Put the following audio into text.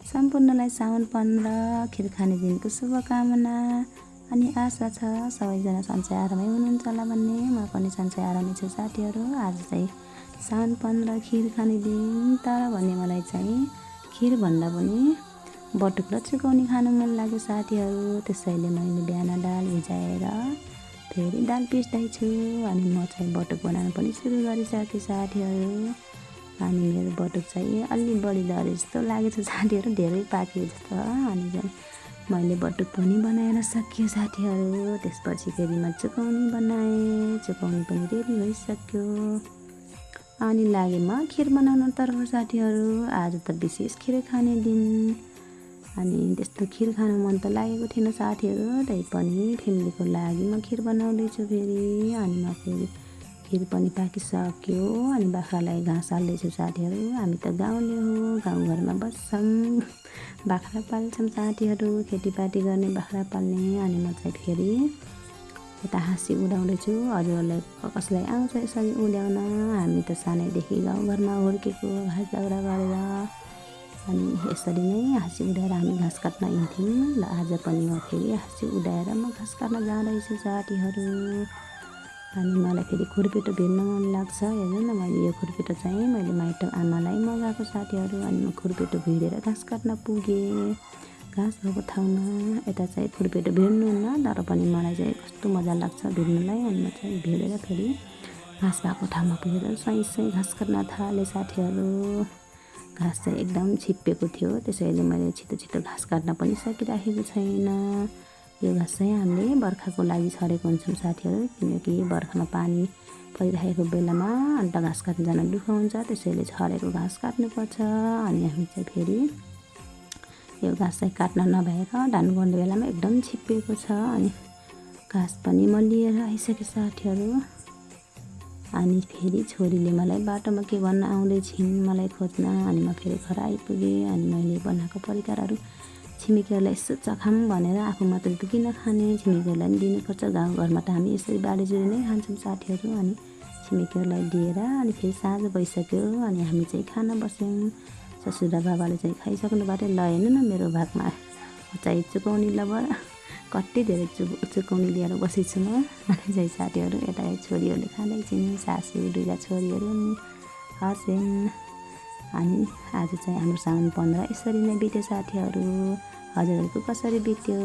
सम्पूर्णलाई साउन 15 खिर खाने दिनको शुभकामना। अनि आशा छ सबैजना सन्चै आरामै हुनुहुन्छ होला भन्ने। म पनि सन्चै आरामै छु साथीहरू। आज चाहिँ साउन 15 खिर खाने दिन। तर भने मलाई चाहिँ खिरभन्दा पनि बटुक र चुकौनी खानु मन लाग्यो साथीहरू। त्यसैले मैले बिहान दाल भिजाएर फेरि दाल पिस्दैछु। अनि म चाहिँ बटुक बनाउनु पनि सुरु गरिसकेँ साथीहरू। अनि मेरो बटुक चाहिँ अलि बढी दरे जस्तो लागेछ साथीहरू, धेरै पाक्यो जस्तो। अनि चाहिँ मैले बटुक पनि बनाएर सकियो साथीहरू। त्यसपछि फेरि म चुकौनी बनाएँ। चुकौनी पनि रेडी भइसक्यो। अनि लागे म खिर बनाउनतर्फ साथीहरू। आज त विशेष खिर खाने दिन। अनि त्यस्तो खिर खानु मन त लागेको थिएन साथीहरू, तैपनि फ्यामिलीको लागि म खिर बनाउँदैछु फेरि। अनि म फेरि खिर पनि पाकिसक्यो। अनि बाख्रालाई घाँस हाल्दैछु साथीहरू। हामी त गाउँले हो, गाउँघरमा बस्छौँ, बाख्रा पाल्छौँ साथीहरू, खेतीपाती गर्ने बाख्रा पाल्ने। अनि म चाहिँ फेरि यता हाँसी उडाउँदैछु। हजुरहरूलाई कसलाई आउँछ यसरी उड्याउन? हामी त सानैदेखि गाउँघरमा हुर्केको, घाँस दाउरा गरेर। अनि यसरी नै हाँसी उडाएर हामी घाँस काट्न हिँड्थ्यौँ। ल आज पनि म फेरि हाँसी उडाएर म घाँस काट्न जाँदैछु साथीहरू। अनि मलाई फेरि खुर्पिटो भिड्न मन लाग्छ। हेर्नु न, मैले यो खुर्पिटो चाहिँ मैले माइतो आमालाई मगाएको साथीहरू। अनि म खुर्पिटो भिडेर घाँस काट्न पुगेँ घाँस भएको ठाउँमा। यता चाहिँ खुर्पिटो भिड्नुहुन्न, तर पनि मलाई चाहिँ कस्तो मजा लाग्छ भिड्नुलाई। अनि म चाहिँ भिडेर फेरि घाँस भएको ठाउँमा पुगेर स्वाइँ घाँस काट्न थालेँ साथीहरू। घाँस चाहिँ एकदम छिप्पिएको थियो, त्यसैले मैले छिटो छिटो घाँस काट्न पनि सकिराखेको छैन। यो घाँस चाहिँ हामीले बर्खाको लागि छरेको हुन्छौँ साथीहरू, किनकि बर्खामा पानी परिरहेको बेलामा अन्त घाँस काट्न जान दुःख हुन्छ। त्यसैले छरेको घाँस काट्नुपर्छ। अनि हामी चाहिँ फेरि यो घाँस चाहिँ काट्न नभएर धान गोड्ने बेलामा एकदम छिप्पिएको छ। अनि घाँस पनि म लिएर आइसकेँ साथीहरू। अनि फेरि छोरीले मलाई बाटोमा के भन्न आउँदै छिन् मलाई खोज्न। अनि म फेरि घर आइपुगेँ। अनि मैले बनाएको परिकारहरू छिमेकीहरूलाई यसो चखाम भनेर आफू मात्रै त किन खाने, छिमेकीहरूलाई पनि दिनुपर्छ। गाउँघरमा त हामी यसरी बाँडीचुँडी नै खान्छौँ साथीहरू। अनि छिमेकीहरूलाई दिएर अनि फेरि साँझ भइसक्यो। अनि हामी चाहिँ खान बस्यौँ। ससुरा बाबाले चाहिँ खाइसक्नु बाटो। ल हेर्नु न मेरो भागमा चाहिँ चुकौनी लबर कति धेरै चुकौनी लिएर बसेछु म। अनि चाहिँ साथीहरू यता छोरीहरूले खाँदैछिन्, सासू दुईवटा छोरीहरू हस्बेन्ड। अनि आज चाहिँ हाम्रो साउन 15 यसरी नै बित्यो साथीहरू। हजुरहरूको कसरी बित्यो?